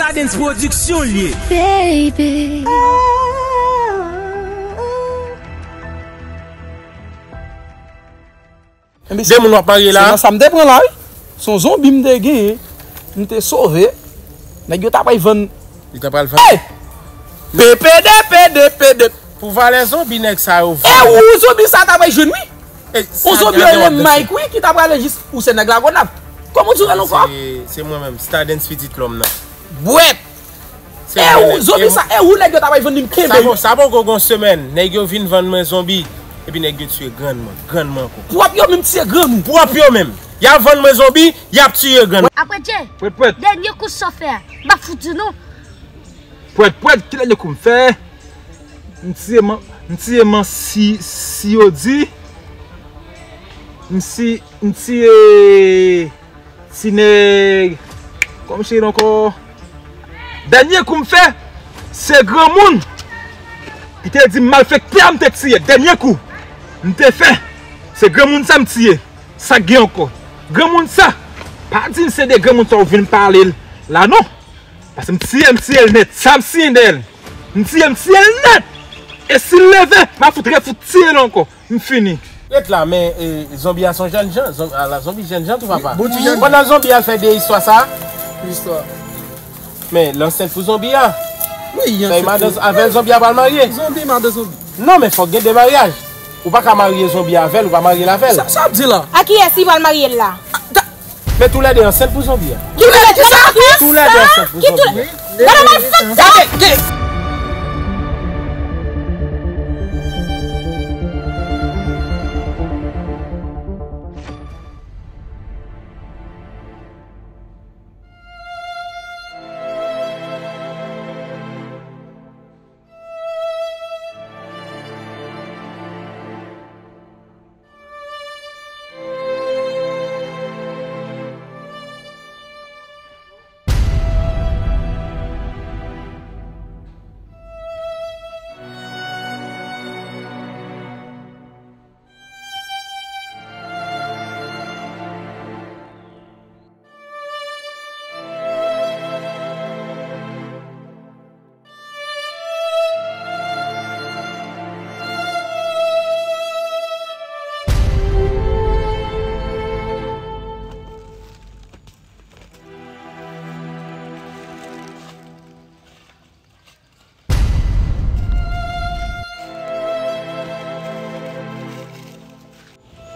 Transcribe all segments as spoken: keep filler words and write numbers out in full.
Stardens Production l ye. Baby. De moun w ap marye la? Se nan sa m te pran la, wi. Se yon zonbi m te genyen. M te sove. Nèg yo ta pral vann. Li ta pral vann. Hey! P P D, P D, P D. Pou valè zonbi nèg sa yo vann. E ou zonbi sa ta pral jwenn, wi. Yon zonbi rele Mike, wi, ki ta prale jis ou se nèg Lagonav. Kòman w di rele ankò? Se, se mwen menm, Stardens Pitit Lòm nan. Bwèt! E ou zonbi sa, e ou nèg yo ta pral vann li m kenbe. Sa poko gon semèn, nèg yo vin vann mwen zonbi. Epi nèg yo tiye grann mwen, grann mwen ankò. Pwòp yo menm tiye grann ou. Pwòp yo menm. Y ap vann mwen zonbi, y ap tiye grann mwen. Apre Dje, dènye kou sa w fè a, m pa fout di non. Pwèt, pwèt, ki dènye kou m fè? M tiye man, m tiye man si, si yo di. M si, m tiye ti nèg. Kòm se ankò. Dènye kou m fè, se granmoun ki te di m malfektè a m te tiye. Dènye kou m te fè, se granmoun sa m tiye. Sa k gen ankò? Granmoun sa, pa di m se de granmoun sa w vin pale l la non. Paske m tiye, m tiye l nèt. Sa m siyen dèyè l. M tiye, m tiye l nèt. E si l leve, m a fout refout tiye l ankò. M fini. Ret la, men, e, zonbi a se yon jènjan. Zonbi, ala zonbi jènjan tou, papa. Bon ti jènjan. Pandan zonbi a fè de istwa sa. Istwa. Men, l ansent pou zonbi a. Wi, l ansent. Sa e madan avè l zonbi a pral marye. Zonbi, madan zonbi. Non, men fòk gen de maryaj. Ou pa ka marye zonbi avè l, ou pa marye l avè l. Sa, sa w ap di la? A kiyès li pral marye l la? Men toulède ansent pou zonbi a. Toulède kisa? Toulède ansent pou zonbi a. Gade malfektè!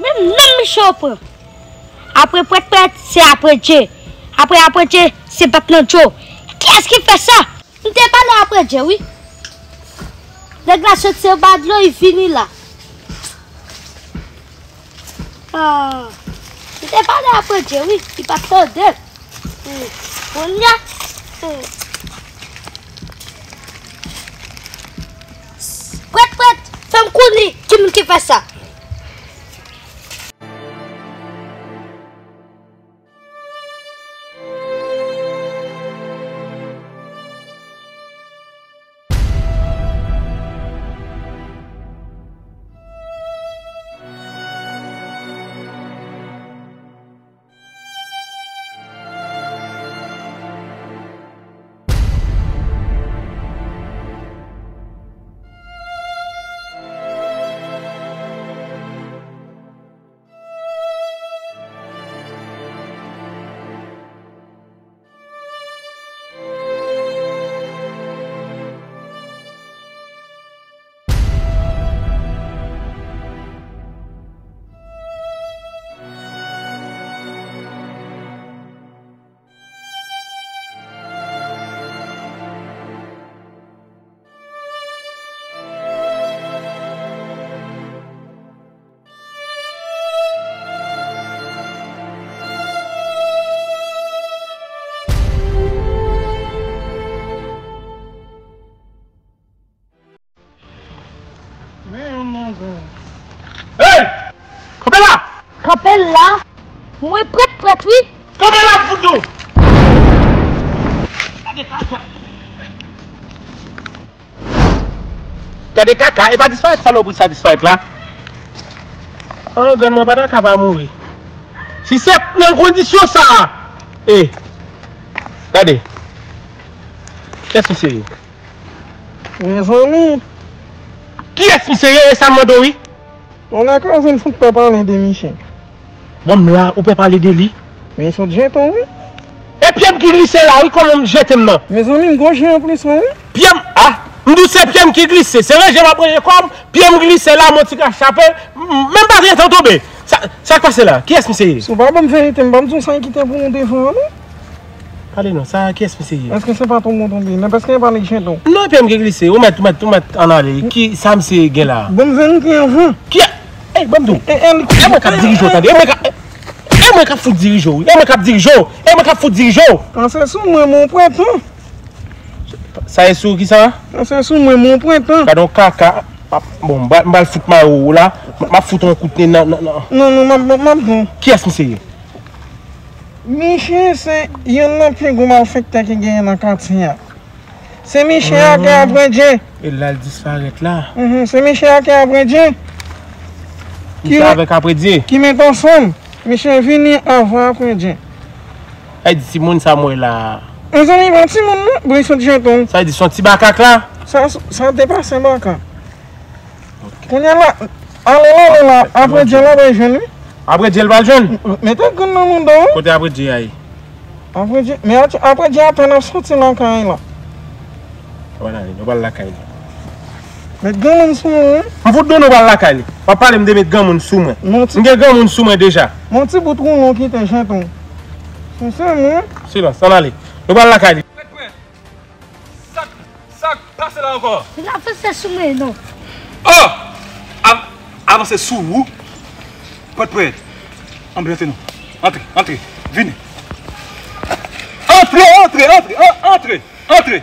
Men menm miche yo pran. Apre Pwèt Pwèt, se Apre Dje. Apre Apre Dje, se Bat nan Djo. Kiyès ki fè sa? M te pale Apre Dje, wi. Nèg la soti anba dlo, li vini la. Ah, m te pale Apre Dje, wi, li pa t tande. Hmm. Kounye a, hmm. Pwèt Pwèt, fè m konnen ki moun ki fè sa. Men yon manzè. Hey! Kanpe la! Kanpe la! Mwen prèt, prèt, wi. Kanpe la, foutou! Gade kaka. Gade kaka, e pa disparèt salopri sa disparèt la. Oh, grann mwen pa ta ka pa mouri. Si se nan kondisyon sa a. E, gade. Kiyès misye ye? Mezanmi! Kiyès misye ye? E sa m mande w, wi. Ou nan koze m fout pè pale de misye. Bon, m la, ou pè pale de li? Men sot jeton, wi. E pye m ki glise la, wi, kòman m jete m nan? Mezanmi, m gwo je anplis, wi. Pye m, ah, m di w se pye m ki glise. Se ranje m ap ranje kò m, pye m glise la, m on ti kras chape, m, m menm pa t gentan tonbe. Sa, sa k pase la? Kiyès misye ye? Si w pa ban m verite, m p ap di w sa ki te pou ou devan an, non. Pale non, sa kiyès misye ye? Èske se pa tonton tonbe? Men paske e pa nèg jeton. Non, e pye m ki glise. Ou mèt, ou mèt, ou mèt ann ale. Ki, sa misye gen la? Ban m verite anvan. Ki, ey, ban m di w. E, e, e mwen k ap dirije w, tande. E mwen k ap, e mwen k ap fout dirije w, wi. E mwen k ap dirije w. E mwen k ap fout dirije w. Panse sou mwen, mon prentan. Sa e sou ki sa? Panse sou mwen, mon prentan. Gade yon kaka. Bon, m pral, m pral fout mare w la. M ap fout yon kout nen nan, nan, nan. Non, non, m ap, m ap, m ap pran. Kiyès misye ye? Misye se yonn nan pi gwo malfektè ki genyen nan katye a. Se misye a ki Apredye. E la l disparèt la. Mhm, se misye a ki Apredye. Misye avèk Apredye. Ki met ansanm. Misye vini anvan Apredye. Sa vle di timoun sa m wè la. Mezanmi, pa timoun non, bon, li sot jeton. Sa vle di se yon ti makak la? Sa, sa depase makak. Kounye a la, ale la, ale la, Apredye la bay jwenn wi. Apredye l pral jwenn? Mete grenn nan mouda w. Kote Apredye a ye? Apredye, men Apredye apèn ap soti lakay la. Wala, nou pral lakay li. Met granmoun sou mwen wi. M fout done w pral lakay li. W ap pale m de met granmoun sou mwen. M gen granmoun sou mwen deja. Mon ti bout woulon ki te jeton. Sensèman. Silans, ann ale. Nou pral lakay li. Sa k, sa k pase la ankò? Li ka avanse sou mwen non. Oh! Av-, avanse sou ou? Pwèt pwèt. Ann byen fè non. Antre, antre. Vini. Antre, antre, antre, an-, antre, antre.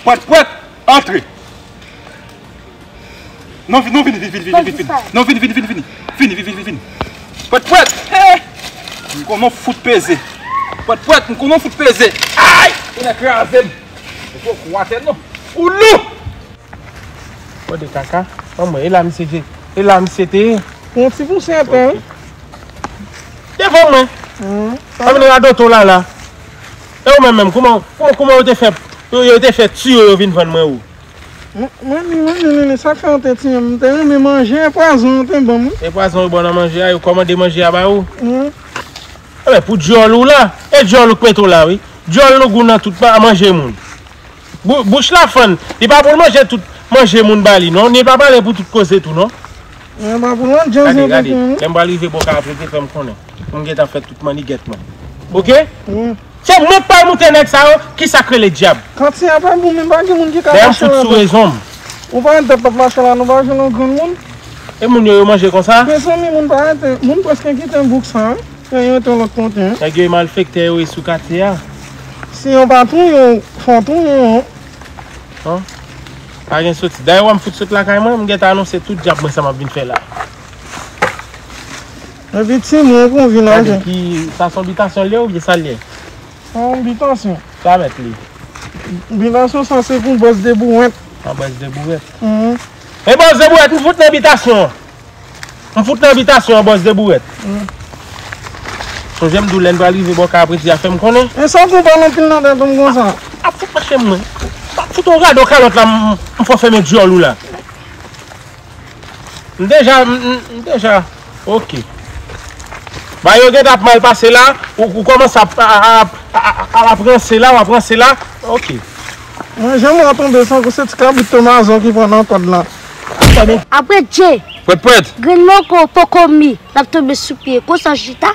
Pwèt pwèt, antre. Non, vini, non, vini, vini, vini, vini, vini, vini. Non, vini, vini, vini, vini. Vini, vini, vini, vini. Pwèt, pwèt. Hey! M konnen w fout peze. Pwèt, pwèt, m konnen w fout peze. Ay! Ou nan kraze m. Ou poko atè non. Ou lou! Gade kaka. Anmwe, e la misye te. E la misye te ye. Yon ti pouse atè wi. Devan mwen. Ann vin radote w la la. E ou menm menm, kouman, kouman, kouman yo te fè, yo, yo te fè tiyo yo vin vann mwen ou? Mwen, mwen, mwen, mwen, mwen, sa k fè w te tiye m, m te renmen manje, e pwazon yo te ban m wi. E pwazon yo ba w nan manje a, yo kòmande manje a ba ou? Wi. Enben, pou dyòl ou la, e dyòl ou k mete w la wi. Dyòl nou gou nan tout pa manje moun. Bou-, bouch la fann, li pa pou l manje tout manje moun ba li non, li pa pale pou tout koze tou non. Gade, gade, lè m pral rive bò ka apre te fè m konnen. Pou m gentan fè tout mannigèt mwen. Oke? Wi. Se mwen k pral moute nèg sa yo, kisa k rele dyab? Katye a pa bon, men pa gen moun ki ka mache ladan. Dayè m fout sou rezon m. Ou pa wè dèt p ap mache la, nou pa jwenn yon granmoun? E moun yo, yo manje konsa? Mezanmi, moun pa rete, moun prèske kite bouk sa, wi. Yo rete yon lòt kote, wi. Nèg yo e malfektè yo e sou katye a. Si yo pa touye w, fò touye yo. Non. Pa gen soti. Dayè, w wè m fout sot lakay mwen, m gentan anonse tout dyab mwen sa m ap vin fè la. Epi timoun pou vin achte. Gade ki, sa se yon bitasyon l ye oubyen sa l ye? Se yon bitasyon. Sa mèt li? Bitasyon sa se pou bòs de bourèt. Sa bòs de bourèt? Mhm. E bòs de bourèt, m fout nan bitasyon an. M fout nan bitasyon an, bòs de bourèt. Mhm. Sonje m di w lè n pral rive bò ka apre ti a fè m konnen. E sa w konprann anpil nan tèt ou m konsa? Ap fout mache mwen. Ap fout yon rado kalòt la, m, m fò fèmen dyòl ou la. M deja, m, m, m deja. Oke. Ba yo gentan ap mal pase la, ou, ou kòmanse ap, ap, ap, ap, ap ranse la, w ap ranse la. Oke. Mwen, jan mwen tonbe san kou se ti kabrit Tomazon ki pran nan kòd la. Apre Dye. Pwèt, pwèt. Grenn mango poko mi, l ap tonbe sou pye. Konsa chita.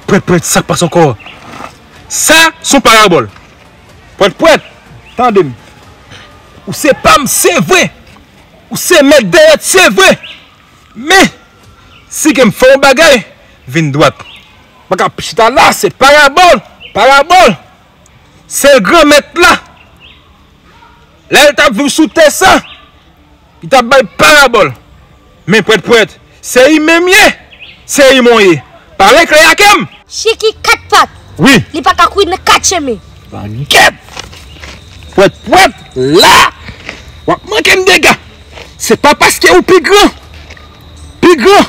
Pwèt, pwèt, sa k pase ankò? Sa, se yon parabòl. Pwèt, pwèt. Tande m. Ou se pa m, se vre. Ou se mèt dèyè, se vre. Men, si ke m fè yon bagay, vin dwat. Pa ka chita la, se parabòl, parabòl. Sèl Granmèt la, lè l t ap viv sou tè sa, li t ap bay parabòl. Men pwèt pwèt, se imen m ye, se imen w ye. Pale klè ak m! Chiki kat pat. Wi. Li pa ka kouri nan kat chemen. Langèt! Pwèt pwèt, la! W ap manke m dega. Se pa paske ou pi gran. Pi gran,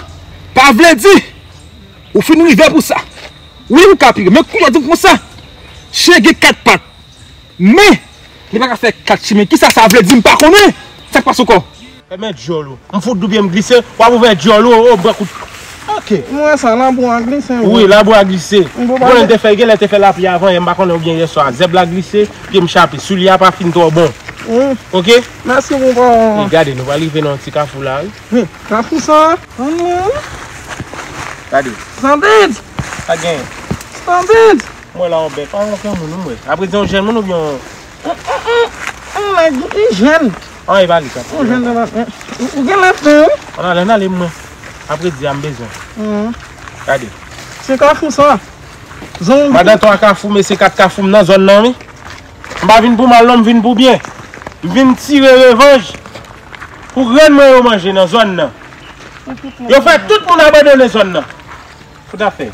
pa vle di ou fin rive pou sa. Wi, ou ka pi gran. Men kounye a di m konsa. Chen gen kat pat. Men, Li pa ka fè kat chimen. Kisa sa vle di? M pa konnen. Sa k pase ankò? Fèmen dyòl ou. M fout doubyen m glise, w ap ouvè dyòl ou, o, bwa kout. Ok. M wè sa, labou a glise, wi. Wi, labou a glise. M pou Konnen te fè, genlè te fè lapli avan yè, m pa konnen oubyen yè swa. Zèb la glise, pye m chape. Soulye a pa fin twò bon. Wi. Ok? Mèsi pou pawòl. E gade, nou pral rive nan yon ti kafou la, wi. Hmm, kafou sa? Ann wi. Gade. Standard! Pa gen. Standard! Mwen la yon bèf, pa yon granmoun, mwen. Apre di yon jèn moun oubyen yon Yon nèg, li jèn. An, e pa li, sa. Yon jèn nan maten. Ou, ou gen lè fen, wi. Ann ale, ann ale, mwen. Apre di a m bezwen. Mhm. Gade. Se kafou sa. Zon. Madan twa kafou, mesye kat kafou m nan zòn nan, wi. M pa vin pou mal, non, m vin pou byen. M vin tire revanj pou grenn mwen yo manje nan zòn nan. Yo fè tout moun abandone zòn nan. Fout afè.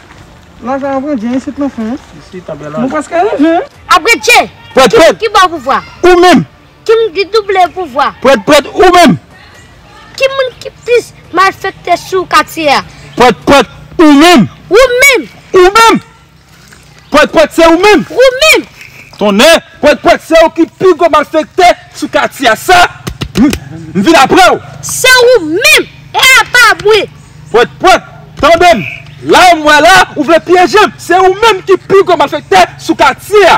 Lajan apre dye isit nan fen. Isit, anben lajan. Nou prèske rive. Apre dye! Pwèt, pwèt. Ki, ki ba w pouvwa? Ou menm. Ki moun ki double pouvwa? Pwèt, pwèt, ou menm. Ki moun ki plis malfektè sou katye a? Pwèt, pwèt, ou menm. Ou menm. Ou menm. Pwèt, pwèt, se ou menm. Ou menm. Tonnè, pwèt, pwèt, se ou ki pi gwo malfektè sou katye a. Sa, m, m vin apre w. Se ou menm. E a pa mwen. Pwèt, pwèt, tande m. La m wè la, ou vle pyeje m. Se ou menm ki pi gwo malfektè sou katye a.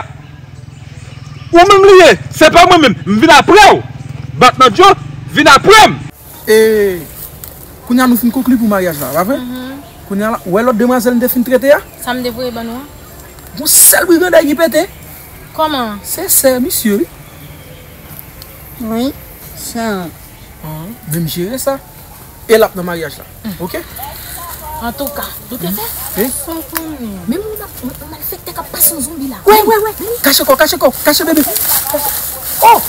Ou menm li ye. Se pa mwen menm. M vin apre w. Bat nan djo, vin apre m. E, kounye a nou fin konkli pou maryaj la, pa vre? Mhm. Kounye a la, ou wè lòt demwazèl m te fin trete a? Sa m te voye ban nou an? Yon sèl briganday ki pete. Kòman? Se sè misye, wi. Wi, sè an. Ah, men m jere sa. E l ap nan maryaj la. Oke? Antouka, nou te fè? Wi. Sa w konnen? Men moun ap, moun, moun malfektè k ap pase yon zonbi la. Wè, wè, wè. Kache kò, kache kò, kache bebe. Oh!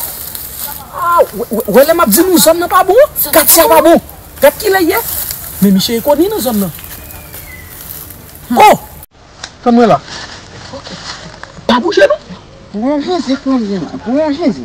Ah, wè, wè, wè lè m ap di nou zòn nan pa bon. Katye a pa bon. Gad kilè ye. Men misye e koni nan zòn nan. Oh! Tann mwen la. Pa bouje non. Pou yon Jezi, pou yon Jezi.